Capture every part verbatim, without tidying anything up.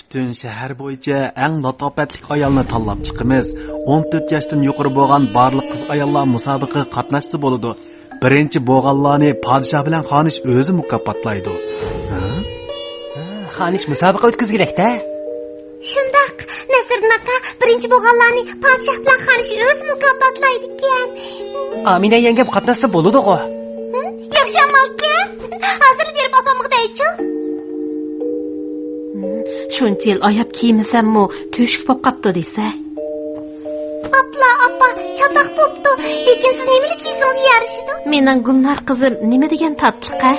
پۈتۈن شەھەر بويىچە ئەڭ لاتاپەتلىك ئايالنى تاللاپ چىقىمىز. ئون تۆت ياشتىن يۇقىرى بولغان بارلىق قىز-ئاياللار مۇسابىقىگە قاتناشسا بولىدۇ. بىرىنچى بولغانلارنى پادىشاھ بىلەن خانىش ئۆزى مۇكاپاتلايدۇ. ھە؟ ھە، خانىش مۇسابىقە ئۆتكۈزگۈدەك-دە. شۇنداق، نەسىردىن ئاكا، بىرىنچى بولغانلارنى پادىشاھ بىلەن خانىش ئۆزى مۇكاپاتلايدىكەن. ئامىنە يەڭگەم قاتناشسا بولىدىغۇ. ھە؟ ياخشى ئامالكەن. ھازىر بېرىپ ئاپامغا دەيچۇ. شۇنچە يىل ئاياپ كىيمىسەممۇ تۆشۈك بولۇپ قاپتۇ دېسە. ئاپلا، ئاپا، چاتاق بوپتۇ. لېكىن سىز نېمىنى كىيسىڭىز يارىشىدۇ؟ مېنىڭ گۈلنار قىزىم نېمە دېگەن تاتلىق-ھە؟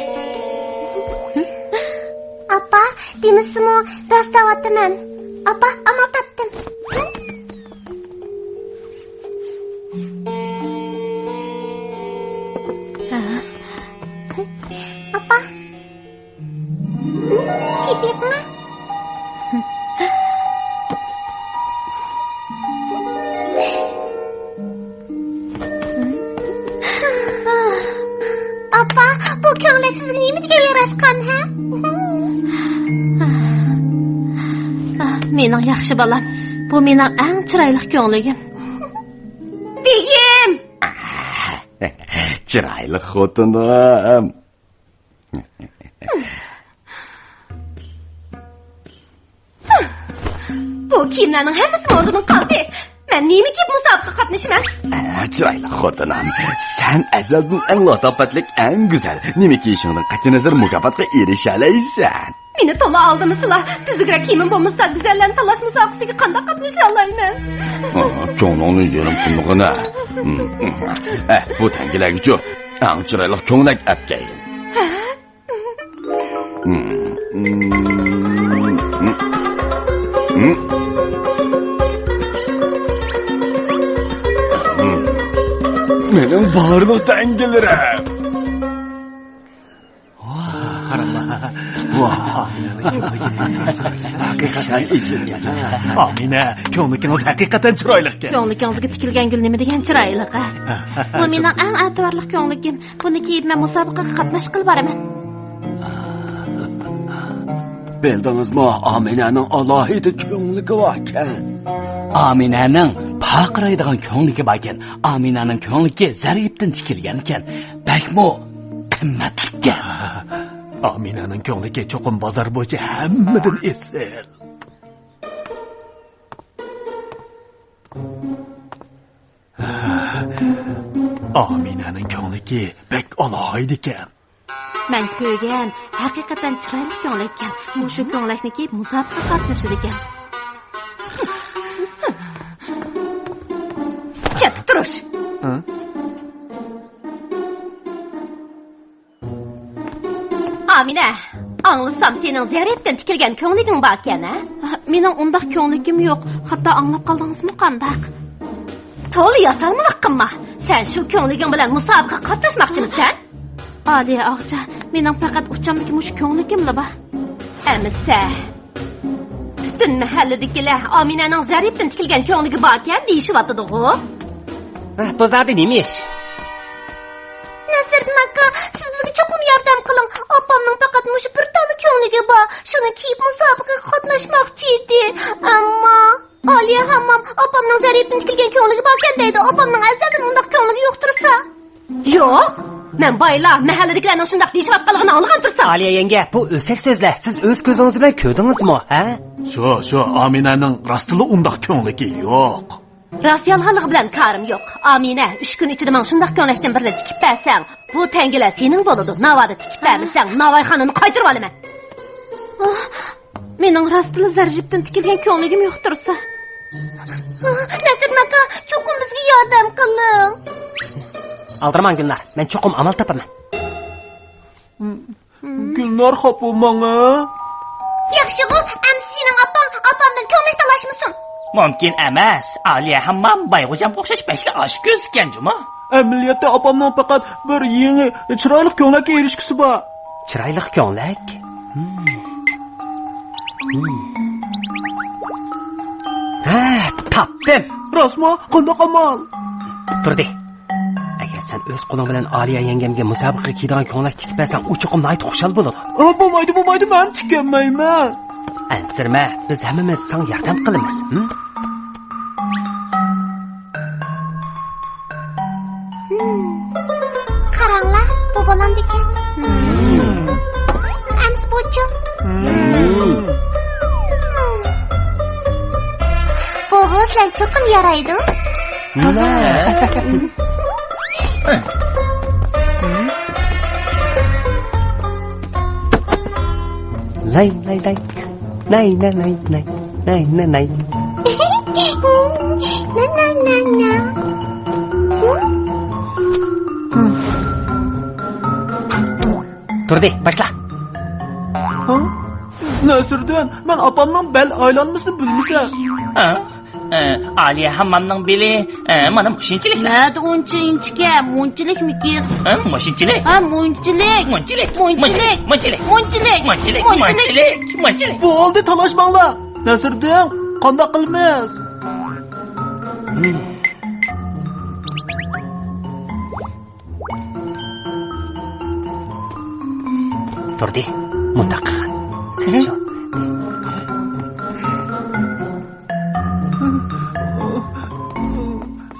ئاپا، دېمىسىمۇ راست دەۋاتىمەن. ئاپا، ئامال تاپتىم. ئاپا. كىيىپ بېقىڭە. ئاپا، بۇ كۆڭلەك سىزگە نېمە دېگەن ياراشقان، ھە؟ مېنىڭ ياخشى بالام. بۇ مېنىڭ ئەڭ چىرايلىق كۆڭلىكىم. بېگىم! چىرايلىق خوتۇنۇم. بۇ كىيىملەرنىڭ ھەممىسى مودىدىن قالدى. مەن نېمە كىيىپ مۇسابىقىگە قاتنىشىمەن؟ ئە، چىرايلىق خوتۇنۇم، سەن ئەزەلدىن ئەڭ لاتاپەتلىك، ئەڭ گۈزەل. نېمە كىيىشىڭدىن قەتئىينەزەر، مۇكاپاتقا ئېرىشەلەيسەن. مېنى تولا ئالدىمىسىلا، تۈزۈكرەك كىيىمىم بولمىسا، گۈزەللەرنى تاللاش مۇسابىقىسىگە قانداق قاتنىشالايمەن؟ ئاھ، كۆڭلۈڭنى يېرىم قىلمىغىنە. ئە، بۇ تەڭگىلەرگىچۇ ئەڭ چىرايلىق كۆڭلەك ئەپ كەيلى. ھە؟ مېنىڭ بارلىق تەڭگىلىرىم. ۋاھ، قاراڭلار. ۋاھ، ئامىنەنىڭ كۆڭلىكى. ھەقىقەتەن ئېسىلكەن. ئامىنە، كۆڭلىكىڭىز ھەقىقەتەن چىرايلىقكەن. كۆڭلىكىڭىزگە تىكىلگەن گۈل نېمە دېگەن چىرايلىق-ە. بۇ مېنىڭ ئەڭ ئەتىۋارلىق كۆڭلىكىم. بۇنى كىيىپ مەن مۇسابىقىگە قاتناشقىلى بارىمەن. بىلدىڭىزمۇ، ئامىنەنىڭ ئالاھىدە كۆڭلىكى باركەن. ئامىنەنىڭ پارقىرايدىغان كۆڭلىكى باركەن. ئامىنەنىڭ كۆڭلىكى زەرىپتىن تىكىلگەنكەن. بەكمۇ قىممەتلىككەن. ئامىنەنىڭ كۆڭلىكى چوقۇم بازار بويىچە ھەممىدىن ئېسىل. ئامىنەنىڭ كۆڭلىكى بەك ئالاھىدىكەن. مەن كۆرگەن، ھەقىقەتەن چىرايلىق كۆڭلەككەن. مۇشۇ كۆڭلەكنى كىيىپ مۇسابىقىگە قاتنىشىدىكەن. چەتتە تۇرۇش! ھە؟ ئامىنە، ئاڭلىسام، سېنىڭ زەرىپتىن تىكىلگەن كۆڭلىكىڭ باركەن، ھە؟ مېنىڭ ئۇنداق كۆڭلىكىم يوق. خاتا ئاڭلاپ قالدىڭىزمۇ قانداق؟ تولا ياسالمىلىق قىلما. سەن شۇ كۆڭلىكىڭ بىلەن مۇسابىقىگە قاتناشماقچىمىسەن؟ ئالىيە ئاغىچە، مېنىڭ پەقەت ئۇچامدىكى مۇشۇ كۆڭلىكىملا بار. ئەمىسە، پۈتۈن مەھەللىدىكىلەر ئامىنەنىڭ زەرىپتىن تىكىلگەن كۆڭلىكى باركەن دېيىشىۋاتىدىغۇ. ھە، بۇ زادى نېمە ئىش؟ نەسىردىن ئاكا، سىز بىزگە چوقۇم ياردەم قىلىڭ. ئاپامنىڭ پەقەت مۇشۇ بىر تاللا كۆڭلىكى بار. شۇنى كىيىپ مۇسابىقىگە قاتناشماقچى ئىدى. ئەمما ئالىيە ھاممام ئاپامنىڭ زەرىپتىن تىكىلگەن كۆڭلىكى باركەن دەيدۇ. ئاپامنىڭ ئەزەلدىن ئۇنداق كۆڭلىكى يوق تۇرسا. يوق! مەن بايلا مەھەللىدىكىلەرنىڭ شۇنداق دېيىشىۋاتقانلىقىنى ئاڭلىغان تۇرسام. ئالىيە يەڭگە، بۇ ئۆسەك سۆزلەر. سىز ئۆز كۆزىڭىز بىلەن كۆردىڭىزمۇ، ھە؟ شۇ، شۇ، ئامىنەنىڭ راستلا ئۇنداق كۆڭلىكى يوق. راست يالغانلىقى بىلەن كارىم يوق. ئامىنە، ئۈچ كۈن ئىچىدە ماڭا شۇنداق كۆڭلەكتىن بىرنى تىكىپ بەرسەڭ، بۇ تەڭگىلەر سېنىڭ بولىدۇ. ناۋادا تىكىپ بەرمىسەڭ، ناۋايخانىنى قايتۇرۇۋالىمەن. مېنىڭ راستلا زەرجىپتىن تىكىلگەن كۆڭلىكىم يوق تۇرسا. نەسىردىن ئاكا، چوقۇم بىزگە ياردەم قىلىڭ. ئالدىرىماڭ گۈلنار، مەن چوقۇم ئامال تاپىمەن. گۈلنار خاپا بولماڭ ھە. ياخشىغۇ، ئەمسە سېنىڭ ئاپاڭ ئاپامدىن كۆڭلەك تالاشمىسۇن. مۇمكىن ئەمەس. ئالىيە ھاممام بايغوجامغا ئوخشاش بەكلا ئاچكۆزكەن جۇمۇ. ئەمەلىيەتتە ئاپامنىڭ پەقەت بىر يېڭى، چىرايلىق كۆڭلەككە ئېرىشكۈسى بار. چىرايلىق كۆڭلەك؟ ھە، تاپتىم. راستمۇ؟ قانداق ئامال؟ تۇردى. ئەگەر سەن ئۆز قولۇڭ بىلەن ئالىيە يەڭگەمگە مۇسابىقىگە كىيىدىغان كۆڭلەك تىكىپ بەرسەڭ، ئۇ چوقۇم ناھايىتى خۇشال بولىدۇ. ئا، بولمايدۇ، بولمايدۇ، مەن تىكەلمەيمەن. ئەنسىرىمە، بىز ھەممىمىز ساڭا ياردەم قىلىمىز. ھىم؟ قاراڭلار، بۇ بولامدىكەن؟ ئەمىسە بۇچۇ؟ بۇ، بۇ سىلەرگە چوقۇم يارايدۇ. لاي، لاي، لاي. ناي، ناي، ناي، ناي. ناي، ناي، ناي. ناي، ناي، ناي، ناي. تۇردى، باشلا. ھە؟ نەسىردىن، مەن ئاپامنىڭ بەل ئايلانمىسىنى بىلمىسەم. ھە؟ ئە، ئالىيە ھاممامنىڭ بېلى، ئە، مانا مۇشۇنچىلىك. نەدە ئۇنچە ئىنچىكە، مۇنچىلىكمىكىن؟ ھە، مۇشۇنچىلىك. ھە، مۇنچىلىك. مۇنچىلىك. مۇنچىلىك. مۇنچىلىك. مۇنچىلىك. مۇنچىلىك. مۇنچىلىك. بولدى، تالاشماڭلار. نەسىردىن، قانداق قىلىمىز؟ تۇردى، مۇنداق قىلغىن. سەن شۇ.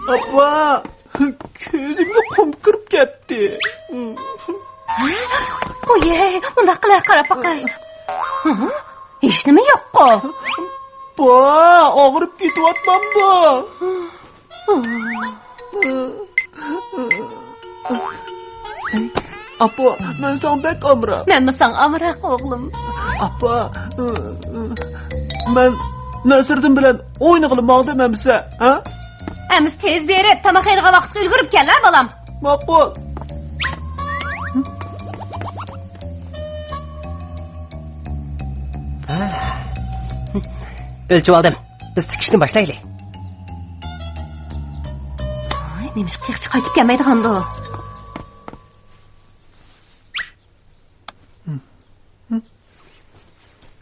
ئاپا، كۆزۈمگە قۇم كىرىپ كەتتى. ھوي، مۇنداق قىلە قاراپ باقاي. ھە؟ ھېچنېمە يوققۇ. با، ئاغرىپ كېتىۋاتمامدۇ؟ ئاپا، مەن ساڭا بەك ئامراق. مەنمۇ ساڭا ئامراق، ئوغلۇم. ئاپا، مەن نەسىردىن بىلەن ئوينىغىلى ماڭدىم ئەمىسە، ھە؟ ئەمىسە تېز بېرىپ، تاماق يەيدىغان ۋاقىتقا ئۈلگۈرۈپ كەل، ھە، بالام. ماقۇل. ئۆلچىۋالدىم. بىز تىكىشنى باشلايلى. ۋاي، نېمىشقا تېخىچە قايتىپ كەلمەيدىغاندۇ؟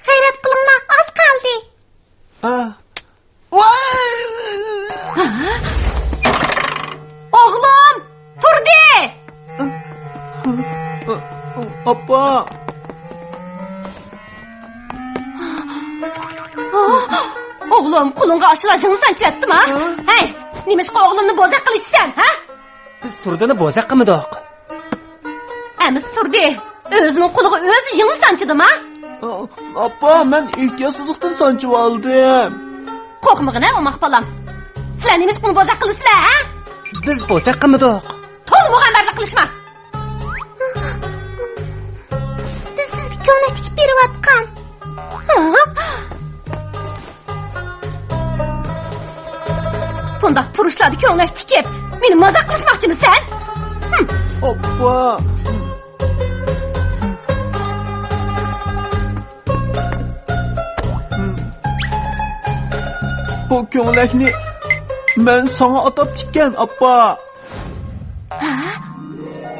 غەيرەت قىلىڭلار، ئاز قالدى. ۋاي! ئوغلۇم، تۇردى! ئاپا! ئوغلۇم، قولۇڭغا ئاشۇلا يىڭنە سانچىۋەتتىم ھە؟ ھە؟ ھەي، نېمىشقا ئوغلۇمنى بوزەك قىلىشسەن، ھە؟ بىز تۇردىنى بوزەك قىلمىدۇق. ئەمىسە تۇردى، ئۆزىنىڭ قولىغا ئۆزى يىڭنە سانچىدىما؟ ئاپا، مەن ئېھتىياتسىزلىقتىن سانچىۋالدىم. قورقمىغىنە، ئوماق بالام. سىلەر نېمىشقا ئۇنى بوزەك قىلىسىلەر، ھە؟ بىز بوزەك قىلمىدۇق. تولا مۇغەمبەرلىك قىلىشما. بىز سىزگە كۆڭلەك تىكىپ بېرىۋاتقان. ھە؟ بۇنداق پۇرۇشلاردا كۆڭلەك تىكىپ، مېنى مازاق قىلىشماقچىمۇ سەن؟ ھىم. ئاپا. بۇ كۆڭلەكنى مەن ساڭا ئاتاپ تىككەن، ئاپا. ھە؟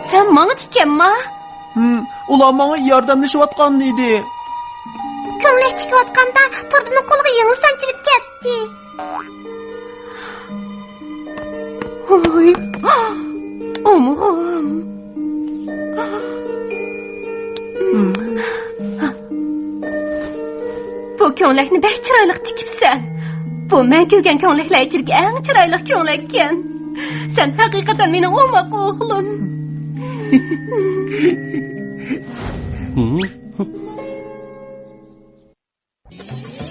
سەن ماڭا تىككەنما؟ ھىم، ئۇلار ماڭا ياردەملىشىۋاتقان ئىدى. كۆڭلەك تىكىۋاتقاندا تۇردىنىڭ قولىغا يىڭنە سانچىلىپ كەتتى. ھوي، ئومىغىم. بۇ كۆڭلەكنى بەك چىرايلىق تىكىپسەن. بۇ مەن كۆرگەن كۆڭلەكلەر ئىچىدىكى ئەڭ چىرايلىق كۆڭلەككەن. سەن ھەقىقەتەن مېنىڭ ئوماق ئوغلۇم.